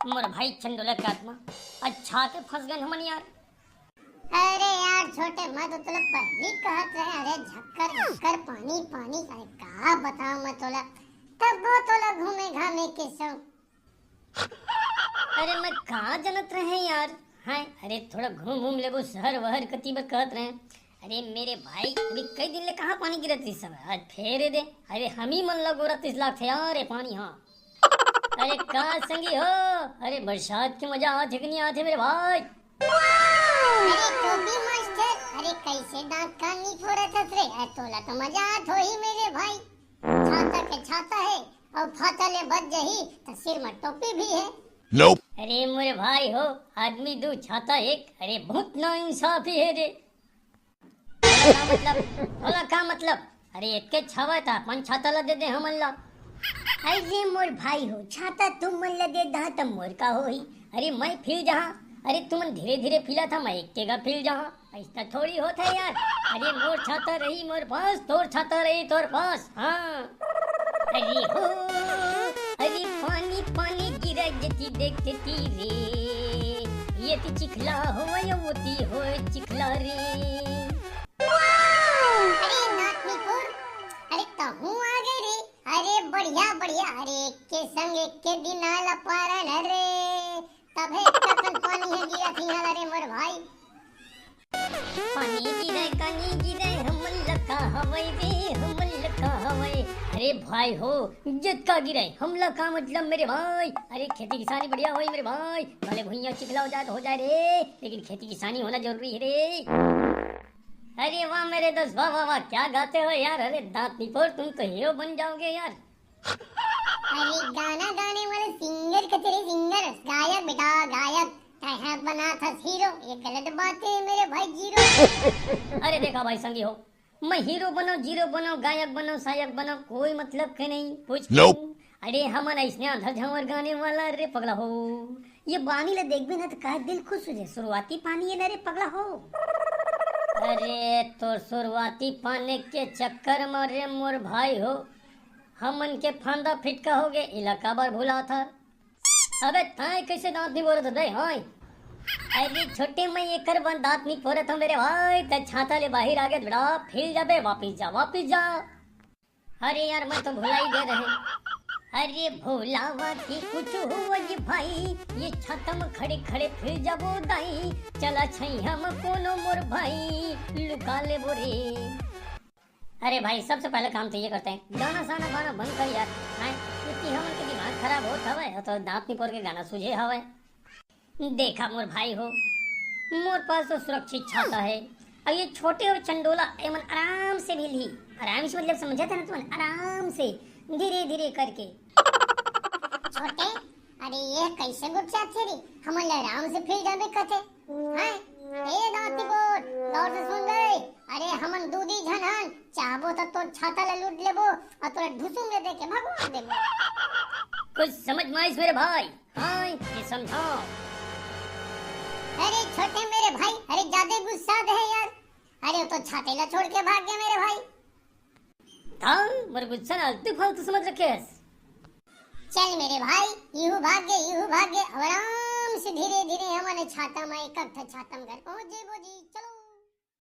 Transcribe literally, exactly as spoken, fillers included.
मोर भाई चंडोला के आत्मा, अच्छा के फंस गए हमन यार। अरे यार छोटे, मैं तो तोला पहली कहत रहे, अरे झक्कर झक्कर पानी पानी, अरे का बताऊं मैं तोला, तब वो तोला घूमे घामे के शौक। अरे मैं कहाँ जानत रहे यार, हैं? अरे थोड़ा घूम घूम लेबो शहर वहर कती बर कहत रहे। अरे मेरे भाई, अभी कई दिन ले कहाँ पानी गिरत रहिस हवय, आज फेर दे। अरे हम ही मन ला गोरत रहिस लागथे यार ये पानी, हाँ। अरे का संगी हो, अरे बरसात के मजा आथे कि नहीं आथे मेरे भाई? अरे टोपी मास्टर, अरे कैसे दांत कान नहीं फोड़त हस रे? अरे तोला तो मजा आत होही मेरे भाई, छाता के छाता है और फाता ले बच जही तो सिर में टोपी भी है। Nope। अरे मोरे भाई हो, आदमी दू छाता एक, अरे बहुत नाइंसाफी है रे। ओला का मतलब, ओला का मतलब? अरे एके छावा था, अपन छाता ला दे दे हमन ला। अरे मोर भाई हो, छाता तुम मन ला दे दहा त मोर का होही? अरे मैं फिल जहा, अरे तुमन धीरे धीरे फिला था, मैं एके गा फिल जहा। ऐसा थोड़ी होत है यार। अरे मोर छाता रही मोर पास, तोर छाता रही तोर पास। हाँ। अरे हो, अरे पानी पानी गिरा जती देखती रे, ये ती चिखला हो या वो ती हो चिखला रे। अरे नाथनीपुर, अरे तहूँ आ गए रे। अरे बढ़िया बढ़िया, अरे एक के संग एक के दिन आला पारन रे, तभे कतन पानी है गिरा थी रे मोर भाई। पानी गिरे, कानी गिरे, हमन लका हवै रे, हमन लका हवै। अरे भाई हो, जतका गिरे, हमला का मतलब मेरे भाई? अरे खेती किसानी बढ़िया होई मेरे भाई, भले भुइयां चिखला हो जाए तो हो जाए रे, लेकिन खेती किसानी होना जरूरी है रे। अरे वाह मेरे दोस्त, वाह वाह वाह, क्या गाते हो यार। अरे दांत निपोर, तुम तो हीरो बन जाओगे यार। अरे गाना गाने वाला सिंगर कथे रे, सिंगर, गायक बेटा गायक। तैं बना था हीरो, ये गलत बात है मेरे भाई जीरो। अरे देखा भाई संगी हो, मैं हीरो बनो, जीरो बनो, गायक बनो, सायक बनो, कोई मतलब के नहीं। पूछ Nope। क्यों? अरे हमन ऐसने आंधर झांवर गाने वाला रे पगला हो। ये पानी ला देखबे ना तो कहे दिल खुश हो जाए, शुरुआती पानी है ना रे पगला हो। अरे तो शुरुआती पानी के चक्कर में रे मोर भाई हो, हमन के फांदा फिटका हो गए, इलाका बर भुला था। अबे ताय कैसे दांत नहीं बोलत बे, हाय? अरे छोटे, मैं एकर बन दांत नहीं फोरत हूँ मेरे भाई, ते छाता ले बाहर आ गए, बड़ा फिर जाबे, वापिस जा, वापिस जा। अरे यार, मैं तो भुला ही गए रहे। अरे भोलावा की कुछ हुआ जी भाई, ये छाता में खड़े खड़े फिर जाबो दाई, चला छैया में कोनो मोर भाई, लुका लेबो रे। अरे भाई, सबसे पहले काम तो ये करते हैं, गाना साना गाना बंद कर यार। हैं? इतनी हमन के दिमाग खराब होत हवय, तो दांत निपोर के गाना सूझे हवय। देखा मोर भाई हो, मोर पास तो सुरक्षित छाता है। अब ये छोटे और चंडोला, एमन आराम से भी ली, आराम से मतलब समझा था ना तुमन, आराम से, धीरे धीरे करके। छोटे, अरे ये कैसे गुस्साथे रे, हमन ला आराम से फिर जाबे कथे। हैं? ए दांती बोल, गौर से सुन बे। अरे हमन दू दी झन हन, चाहबो तो तोर छाता ला लूट लेबो और तोरा ढुसुम दे दे के भगवा देबो। कुछ समझ में आइस मेरे भाई? हाँ, ये समझाओ। अरे छोटे मेरे भाई, अरे ज्यादा गुस्सा दे है यार। अरे वो तो छाते ला छोड़ के भाग गया मेरे भाई। हाँ, मोर गुस्सा ला आलतू फालतू समझ रखे हस। चल मेरे भाई, इहू भाग गए, इहू भाग गए। अब आराम से धीरे धीरे हमन छाता में, एक ठा छाता में घर पहुंच जेबो जी। चलो।